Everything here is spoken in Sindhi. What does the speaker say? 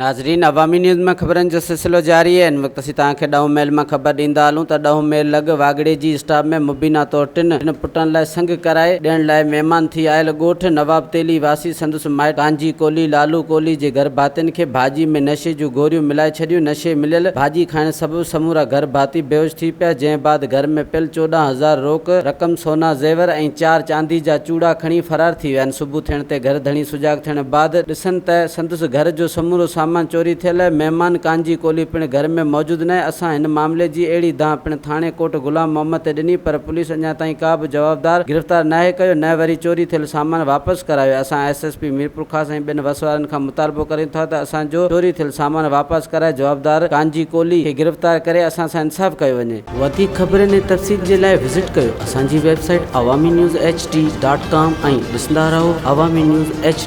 ناظرين عوامي نيوز مان خبرن جو سلسلو جاري آهي هن وقت اسين توهان کي ڏهون ميل مان خبر ڏيندا هلون ته ڏهون ميل لڳ واڳڙي جي اسٽاپ ۾ مبينا طور ٽن ٽن پٽن لاء سنگ ڪرائي ڏيڻ لاء مهمان ٿي آيل ڳوٺ نواب تيلي واسي سندس مائٽ ڪانجي ڪولهي لالو ڪولهي جي گهر ڀاتين کي ڀاڄي ۾ نشي جون گوريون ملائي ڇڏيون نشي مليل ڀاڄي کائڻ سبب سمورا گهر ڀاتي بيهوش ٿي پيا جنهن بعد گهر ۾ پيل 14 هزار روڪ رقم سونا زيور ۽ چار چاندي جا چوڙا کڻي فرار ٿي ويا آهن صبح ٿيڻ تي گهر ڌڻي سجاڳ ٿيڻ بعد ڏسن ته سندس گهر جو سمورو سامان چوري ٿيل آهي، مهمان ڪانجي ڪولهي پڻ گهر ۾ موجود ناهي، اسان هن معاملي جي اهڙي دانهن پڻ ٿاڻي ڪوٽ غلام محمد تي ڏني پر پوليس اڃا تائين ڪا به جوابدار گرفتار ناهي ڪيو نه وري چوري ٿيل سامان واپس ڪرايو آهي، اسان ايس ايس پي ميرپورخاص ۽ ٻين وس وارن کان مطالبو ڪريون ٿا ته اسان جو چوري ٿيل سامان واپس ڪرائي جوابدار ڪانجي ڪولهي کي گرفتار ڪري اسان سان انصاف ڪيو وڃي. وڌيڪ خبرن ۽ تفصيل جي لاء وزٽ ڪيو اسان جي website Awami news H D dot com ۽ ڏسندا رهو عوامي نيوز ايڇ ڊي.